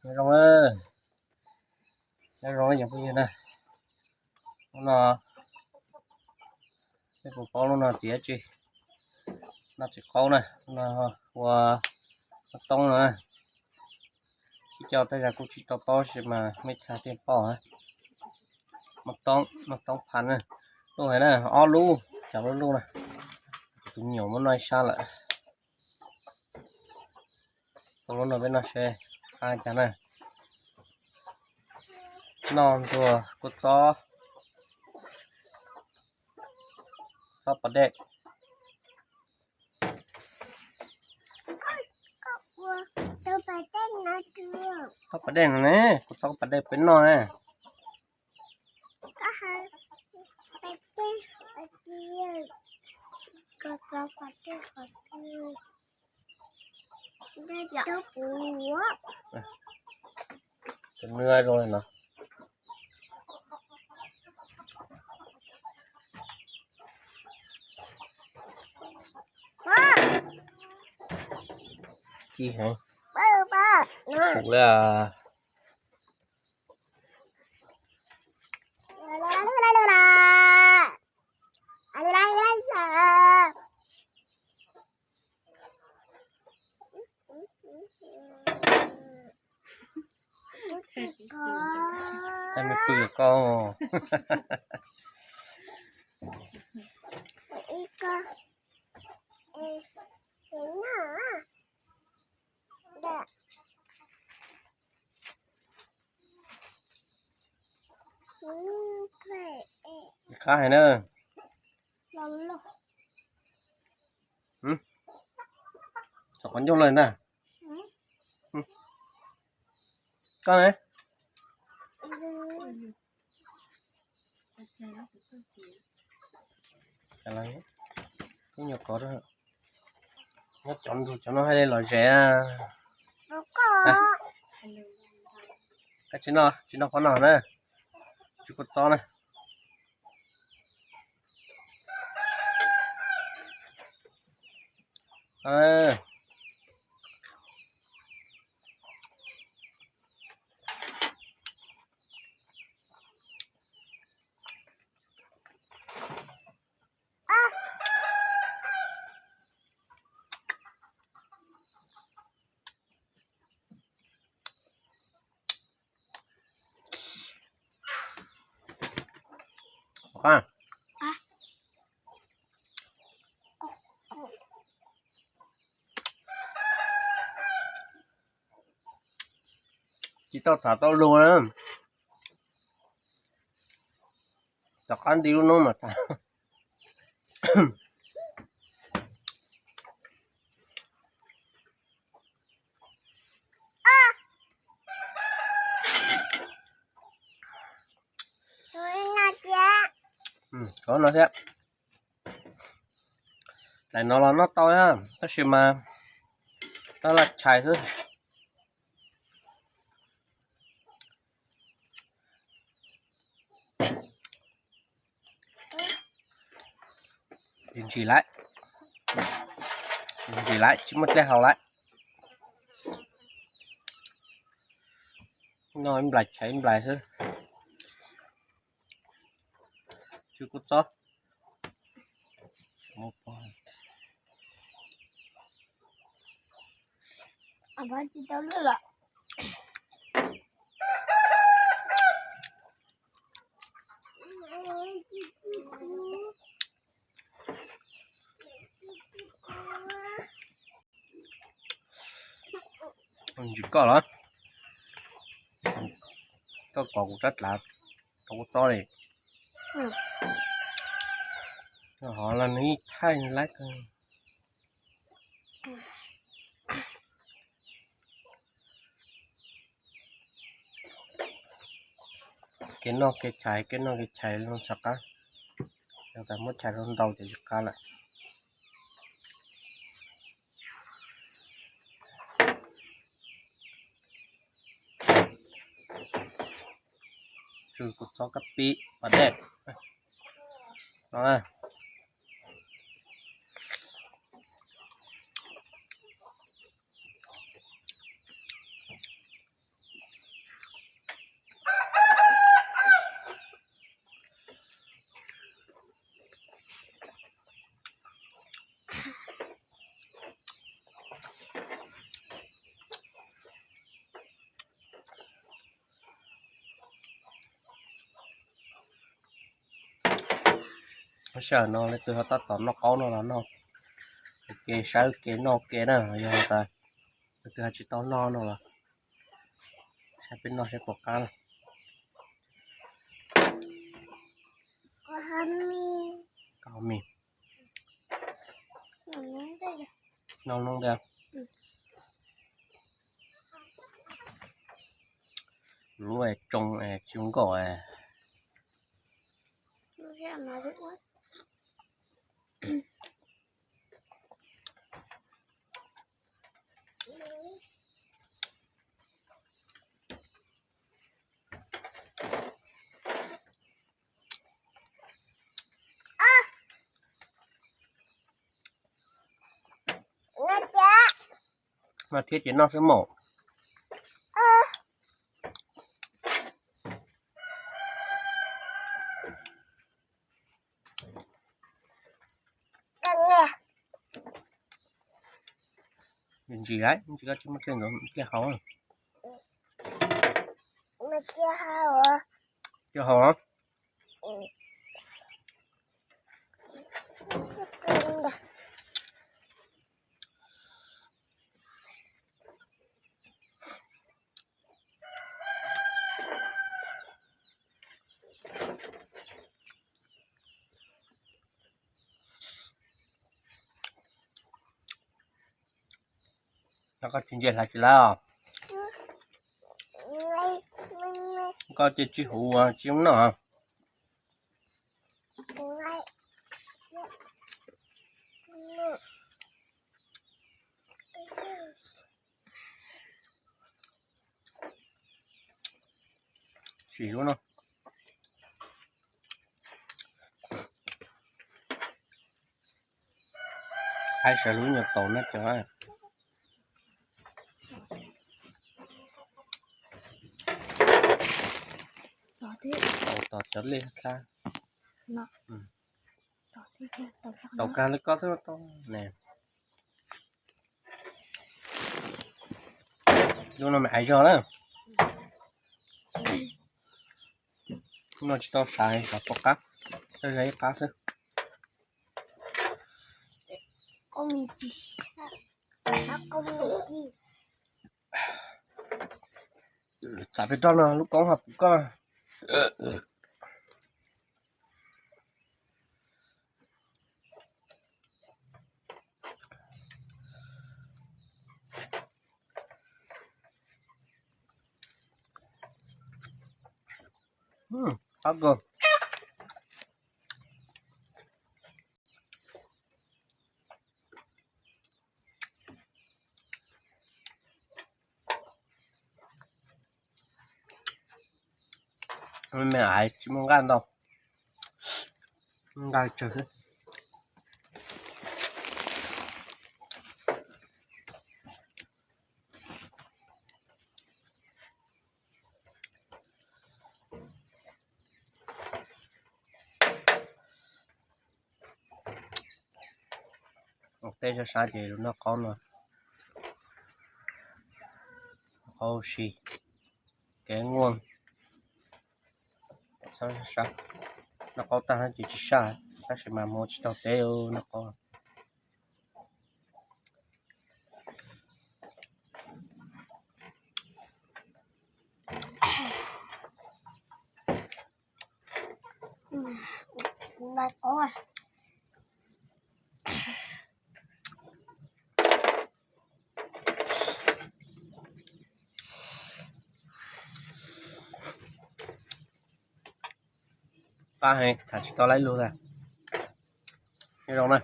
Nyob zoo, nyob zoo cov phooj ywg na. Lub no, nej puas paub lub no txiv dab tsi? No txiv qaub na, no ua moj toob no. Ib co tej zaum kuj tsis tau paub tab sis mas mej txhaj thiaj paub. Moj toob, moj toob phav na. Lub hais na, ob lub, cov lub lub na. Tus me nyuam muab noj ib sab lawm. Tau lub no peb noj seb qab cas na. Noj nrog kua txob, txob pas dej. Txob pas dej no ne, kua txob pas dej peb noj ne. Tus nws zoo li no. Ci heev. Pum li. Tag me pw koj. Qab hais na. Txog qhov ncauj lawm ntag. Koj ne? Kub nyuam kov, nyob cov ntug cov no hais li lom zem. Koj tsis noj, tsis noj qhov no na. Tsis kua txob na. Tsis tau tham tau lus na. Tom qab nti lub noob mas tham. Kov no thiab. Daim no los noj tau thiab tab sis mas tab laj chais xwb. Ntsim lawm, ntsim lawm tsis muaj dlej haus lawm. Noj ib nplais chais ib nplais xwb. Tsw kua txob. Ntsis koj los, koj kov kuv rab dlav rau kua txob li. Hov los nws ib thaij lawm kawg. Kev noj kev chais, kev noj kev chais los tsis qab, yog tas muab chais ntau ces tsis qab lawm. Tsw kua txob kab pib pas dej no. Sij hawm no leej twg ho tab tom noj qaub no los noj, ua ke saib ua ke noj ua ke na, yog tas leej twg ho tsis tau noj no los saib peb noj saib puas qab na. Noj noob ntag. Lub tsoo tsis zoo nkauj. Mas thiab ces noj xwb mas. Ntsim lawm, ntsim koj tsis muaj kiag ntawd kiag hauv. Kiag hauv. Koj tsis ntsia hlais tsis lawv os. Koj ces tsis huv tsis zoo noj. Sim lub no. Hais sawv lub nyuag taus na cov. Taus cov lej hlab. Taus kag li koj xwb tau ne. Lub no me aiv zog na. Lub no tsis tau saiv, xav pom qab, tau saiv ib qab xwb. Tsam peb roj no lub koob ho pum koj. Qab kawg. Me me aiv tsis muaj nqaij ntau, nqaij tsawg xwb. Ua teb sab sab ces lub noj qaub no, qaub si, kev nguaj, sab sab, noj qaub tag ces tsis saj, tab sis mas mus tsis tau teb noj qaub. Pab heev, tham tsis tau laib lug tas. Nyob zoo na.